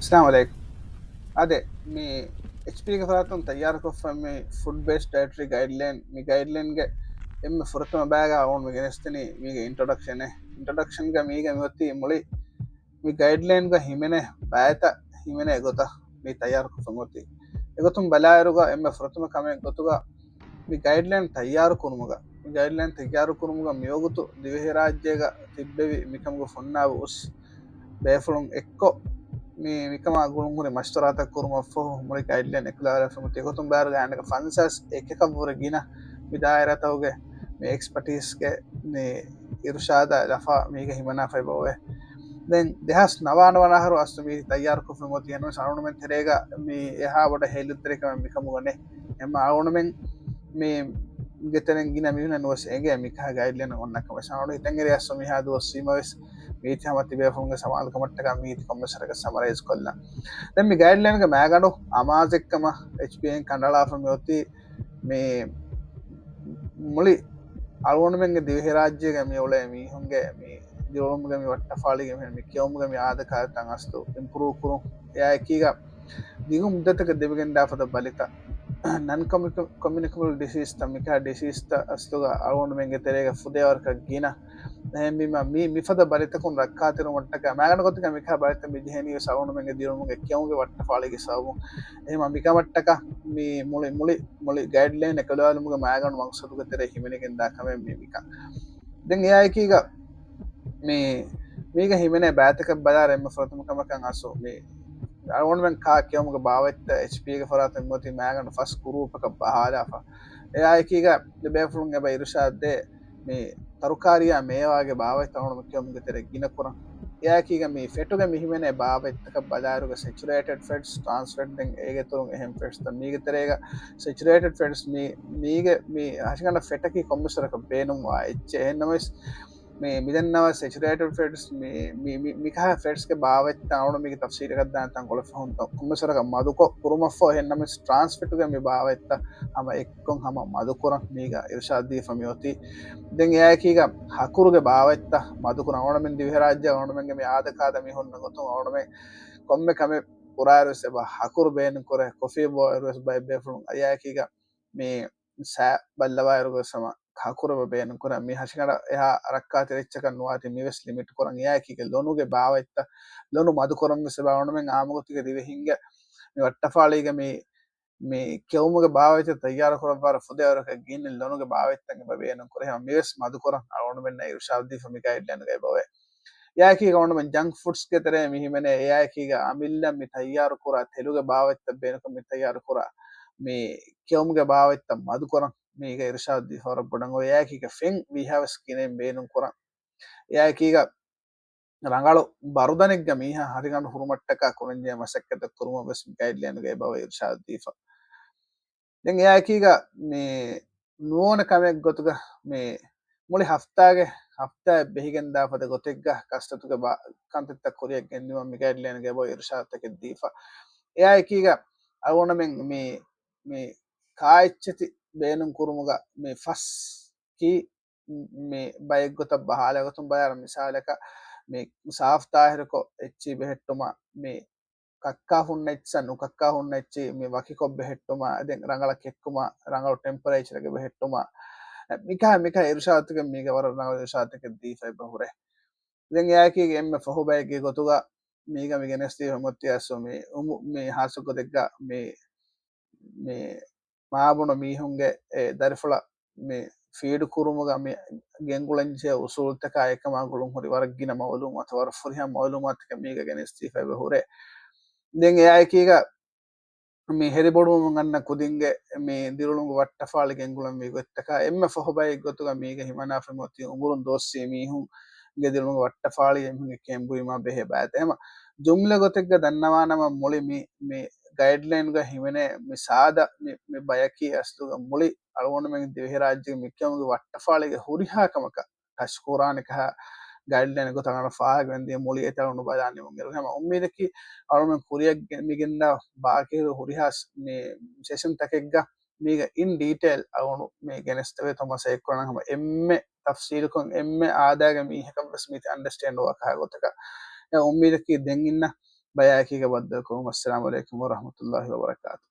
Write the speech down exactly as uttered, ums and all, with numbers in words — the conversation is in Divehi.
އައްސަލާމު ޢަލައިކުމް. އާދެ، މި އެޗްޕީގެ ފަރާތުން ތައްޔާރުކޮށްފަ މި ފުޑް ބޭސްޑް ޑައެޓަރީ ގައިޑްލައިން، މި ގައިޑްލައިންގެ އެންމެ ފުރަތަމަ ބައިގަ އަޅުގަނޑު މި ގެނެސްދިނީ މީގެ އިންޓްރޮޑަކްޝަނެއް. އިންޓްރޮޑަކްޝަންގަ މީގެ މިއޮތީ މުޅި މި ގައިޑްލައިންގަ ހިމެނޭ ބައިތައް ހިމެނޭ ގޮތަށް މި ތައްޔާރުކޮށްފަ އޮތީ. އެގޮތުން ބަލާއިރުގަ އެންމެ ފުރަތަމަ ކަމެއް ގޮތުގަ މި ގައިޑްލައިން ތައްޔާރު ކުރުމުގަ، މި ގައިޑްލައިން ތައްޔާރު ކުރުމުގަ މިވަގުތު ދިވެހިރާއްޖޭގަ ތިއްބެވި މިކަމުގެ ފުންނާބު އުސް ބޭފުޅުން އެއްކޮށް، މި، މިކަމާ ގުޅުންހުރި މަޝްވަރާތައް ކުރުމަށްފަހު މުޅި ގައިޑްލައިން އެކުލަވާލައްވަމުން ތި އެގޮތުން ބާރުގަ އަނެކަ ފަންސާސް އެކަކަށްވުރެ ގިނަ މި ދާއިރާތަކުގެ މި އެކްސްޕަޓީސްގެ މި އިރުޝާދާ ލަފާ މީގަ ހިމަނާފައި ބައޮވޭ. ދެން ދެހާސް ނަވާނަވަނަ އަހަރު އަސްލު މީ ތައްޔާރުކޮށްފަ އޮތީ އެންވެސް އަޅުގަނޑުމެން ތެރޭގަ މި އެހާ ބޮޑަށް ހޭލުންތެރިކަމެއް މިކަމުގަ ނެތް. އެމަ އަޅުގަނޑުމެން މި ގެތެރެން ގިނަ މީހުންނަށް ނުވެސް އެނގޭ މިކަހަ ގައިޑްލައިން އޮންނަ ކަމެއް. އަޅުގަނޑު ހިތަށް އެރި އަސްލު މިހާ ދުވަސް ވީމަވެސް މީތި ހަމަ ތިބޭފުޅުންގެ ސަމާލުކަމަށްޓަކާ މީތި ކޮންމެސް ވަރަކަށް ސަމަރައިޒް ކޮށްލަން. ދެން މި ގައިޑްލައިންގެ މައިގަނޑު އަމާޒެއްކަމަށް އެޗްޕީއިން ކަނޑައަޅާފަ މި އޮތީ މި މުޅި އަޅުގަނޑުމެންގެ ދިވެހިރާއްޖޭގަ މި އުޅޭ މީހުންގެ މި ދިރިއުޅުމުގެ މި ވައްޓަފާޅީގެ މި ކެއުމުގެ މި އާދަކާދަތައް އަސްލު އިމްޕްރޫވް ކުރުން. އެއާއެކީގަ ދިގު މުއްދަތަކަށް ދެމިގެންދާފަދަ ބަލިތައް، ނަން ކޮމިކަ-، ކޮމިއުނިކަބަލް ޑިސީސްތައް، މިކަހަ ޑިސީސްތައް އަސްލުގަ އަޅުގަނޑުމެންގެ ތެރޭގަ ފުދޭވަރަކަށް ގިނަ. އެހެންވީމަ، މި މިފަދަ ބަލިތަކުން ރައްކާތެރިވުމަށްޓަކާ، މާގަނޑު ގޮތުގަ މިކަހަ ބަލިތައް މި ޖެހެނީވެސް އަޅުގަނޑުމެންގެ ދިރިއުޅުމުގެ ކެއުމުގެ ވައްޓަފާޅީގެ ސަބަބުން. އެހެންވީމަ، މިކަމަށްޓަކާ މި މުޅި، މުޅި، މުޅި ގައިޑްލައިން އެކުލަވާލުމުގެ މާގަނޑު މަގްސަދުގެ ތެރޭ ހިމެނިގެންދާ ކަމެއް މި މިކަން. ދެން އެއާއެކީގަ މި، މީގަ ހިމެނޭ ބައިތަކަށް ބަލާއިރު އެންމެ ފުރަތަމަ ކަމަކަށް އަސްލު މި އަޅުގަނޑުމެން ކާ ކެއުމުގެ ބާވަތްތައް އެޗްޕީގެ ފަރާތުން އޮތީ މާގަނޑު ފަސް ގުރޫޕަކަށް ބަހާލާފަ. އެއާއެކީގަ ދެބޭފުޅުން އެބަ އިރުޝާދް ދޭ މި ތަރުކާރިއާ މޭވާގެ ބާވަތްތައް އަޅުގަނޑު ކެއުމުގެ ތެރޭ ގިނަ ކުރަން. އެއާއެކީގަ މި ފެޓުގެ މި ހިމެނޭ ބާވަތްތަކަށް ބަލާއިރުގަ ސެޗުރޭޓެޑް ފެޓްސް، ޓްރާންސް ފެޓް ދެން އޭގެ އިތުރުން އެހެން ފެޓްސްތައް މީގެ ތެރޭގަ ސެޗުރޭޓެޑް ފެޓްސް މި، މީގެ މި ހަށިގަނޑަށް ފެޓަކީ ކޮންމެސް ވަރަކަށް ބޭނުންވާ އެއްޗެއް. އެހެންނަމަވެސް މި، މިދެންނަވާ ސެޗުރޭޓެޑް ފެޓްސް މި، މި، މި، މިކަހަ ފެޓްސްގެ ބާވަތްތައް އަޅުގަނޑު މީގެ ތަފްސީލަކަށް ދާން ތަންކޮޅެއް ފަހުން ކޮންމެސް ވަރަކަށް މަދުކޮށް ކުރުމަށްފަހު އެހެންނަމަވެސް ޓްރާންސް ފެޓުގެ މި ބާވަތްތައް ހަމަ އެއްކޮށް ހަމަ މަދުކުރަން މީގަ އިރުޝާދް ދީފަ މި އޮތީ. ދެން އެއާއެކީގަ ހަކުރުގެ ބާވަތްތައް މަދުކުރަން. އަޅުގަނޑުމެން ދިވެހިރާއްޖެ އަޅުގަނޑުމެންގެ މި އާދަކާދަ މީހުންނަށް ގޮތުން އަޅުގަނޑުމެން ކޮންމެ ކަމެއް ކުރާއިރުވެސް އެބަ ހަކުރު ބޭނުންކުރޭ، ކޮފީ ބޯއިރުވެސް ބައެއް ބޭފުޅުން އަޔާއެކީގަ މި ސައި ބައްލަވާއިރުގަ ވެސް ހަމަ ހަކުރު އެބަ ބޭނުންކުރޭ. މި ހަށިގަނޑަށް އެހާ ރައްކާތެރި އެއްޗަކަށް ނުވާތީ މިވެސް ލިމިޓް ކުރަން. އެއާއެކީގަ ލޮނުގެ ބާވަތްތައް، ލޮނު މަދުކުރަން ވެސް އެބަ އަޅުގަނޑުމެން އާއްމުގޮތުގަ ދިވެހިންގެ މި ވައްޓަފާޅީގަ މި، މި ކެއުމުގެ ބާވަތްތައް ތައްޔާރު ކުރައްވާ ފުދޭވަރަކަށް ގިނަ ލޮނުގެ ބާވަތްތައް އެބަ ބޭނުން ކުރޭ. ހަމަ މިވެސް މަދުކުރަން އަޅުގަނޑުމެންނަށް އިރުޝާދް ދީފަ މި ގައިޑްލައިންގައި އެބަވޭ. އެއާއެކީގަ އަޅުގަނޑުމެން ޖަންކް ފުޑްސްގެ ތެރޭ މި ހިމެނޭ. އެއާއެކީގަ އަމިއްލަ މި ތައްޔާރު ކުރާ ތެލުގެ ބާވަތްތައް ބޭނުންކޮށް މި ތައްޔާރު ކުރާ މި ކެއުމުގެ ބާވަތްތައް މަދުކުރަން މީގަ އިރުޝާދް ދީފަ ވަރަށް ބޮޑަށް އޮވޭ. އެއާއެކީގަ ފެން ވީހާވެސް ގިނައިން ބޭނުން ކުރަން. އެއާއެކީގަ ރަނގަޅު ބަރުދަނެއްގަ މީހާ ހަށިގަނޑު ހުރުމަށްޓަކާ ކުރަންޖެހޭ މަސައްކަތްތައް ކުރުމަށް ވެސް ގައިޑްލައިންގައި އެބަ އިރުޝާދް ދީފަ. ދެން އެއާއެކީގަ މި ނުވަނަ ކަމެއް ގޮތުގަ މި މުޅި ހަފްތާގެ، ހަފްތާއެއް ބެހިގެންދާ ފަދަ ގޮތެއްގަ ކަސްރަތުގެ ބާ-، ކަންތައްތައް ކުރިއަށް ގެންދިއުމަށް މި ގައިޑްލައިންގައި އެބަ އިރުޝާދުތަކެއް ދީފަ. އެއާއެކީގަ އަޅުގަނޑުމެން މި، މި ކާއެއްޗެތި ބޭނުން ކުރުމުގަ މި ފަސް ކީ މި ބައެއްގޮތަށް ބަހާލާ ގޮތުން ބަލާއިރު މިސާލަކަށް މި ސާފު ތާހިރުކޮށް އެއްޗިހި ބެހެއްޓުމަށް މި ކައްކާ ހުންނަ އެއްޗިއްސަށް ނުކައްކާ ހުންނަ އެއްޗިހި މި ވަކިކޮށް ބެހެއްޓުމަށް، ދެން ރަނގަޅަށް ކެއްކުމަށް، ރަނގަޅު ޓެމްޕަރޭޗަރެއްގެ ބެހެއްޓުމަށް، މިކަހަ، މިކަހަ އިރުޝާދުތަކެއް މީގަ ވަރަށް ރަނގަޅު އިރުޝާދުތަކެއް ދީފަ އެބަ ހުރޭ. ދެން އެއާއެކީގަ އެންމެ ފަހު ބައެއްގެ ގޮތުގަ މީގަ މި ގެނެސްދީފަ މޮތި އަސްލު މި އުމު-، މި ހާއްސަ ގޮތެއްގަ މި، މި މާބުނު މީހުންގެ އެ ދަރިފުޅަށް މި ފީޑް ކުރުމުގަ މި ގެންގުޅެންޖެހޭ އުސޫލުތަކާ އެކަމާ ގުޅުން ހުރި ވަރަށް ގިނަ މައުލޫމާތު، ވަރަށް ފުރިހަމަ މައުލޫމާތުތަކެއް މީގަ ގެނެސްދީފަ އެބަ ހުރޭ. ދެން އެއާއެކީގަ މި ހެރިބޮޑުވަމުން އަންނަ ކުދިންގެ މި ދިރިއުޅުމުގެ ވައްޓަފާޅި ގެންގުޅެންވީ ގޮތްތަކާ އެންމެ ފަހު ބައެއް ގޮތުގަ މީގަ ހިމަނާފަ އޮތީ އުމުރުން ދުވަސްވީ މީހުންގެ ދިރިއުޅުމުގެ ވައްޓަފާޅި އެމީހުންގެ ކެއިން ބުއިމާ ބެހޭ ބައިތައް. އެހެން ޖުމްލަ ގޮތެއްގަ ދަންނަވާނަމަ މުޅި މި، މި ގައިޑްލައިންގަ ހިމެނޭ މި ސާދަ މި، މި ބަޔަކީ އަސްލުގަ މުޅި އަޅުގަނޑުމެން ދިވެހިރާއްޖޭގެ މި ކެއުމުގެ ވައްޓަފާޅީގެ ހުރިހާ ކަމަކަށް ޓަޗް ކުރާނެ ކަހަ ގައިޑްލައިން ގޮތަށް އަޅުގަނޑު ފާހަގަ ގެންދިޔަ މުޅި އެތައް ނުބަލާ ނިމުން އިރު. ހަމަ އުއްމީދަކީ އަޅުގަނޑުމެން ކުރިއަށް ގެ-، މިގެންދާ ބާކީ ހުރިހާ ސް-، މި ސެޝަން ތަކެއްގަ މީގަ އިން ޑީޓެއިލް އަޅުގަނޑު މި ގެނެސްދެވޭތޯ މަސައްކަތް ކުރަން ހަމަ އެންމެ ތަފްސީލުކޮށް އެންމެ އާދައިގެ މީހަކަށް ވެސް މީތި އަންޑަސްޓޭންޑް ވާ ކަހަ ގޮތަކަށް. އެ އުއްމީދަކީ ދެން އިންނަ ބަޔާއެކީގަ ބައްދަލުކުރުމަށް. އައްސަލާމު ޢަލައިކުމް ވަރަޙްމަތުﷲި ވަބަރަކާތު.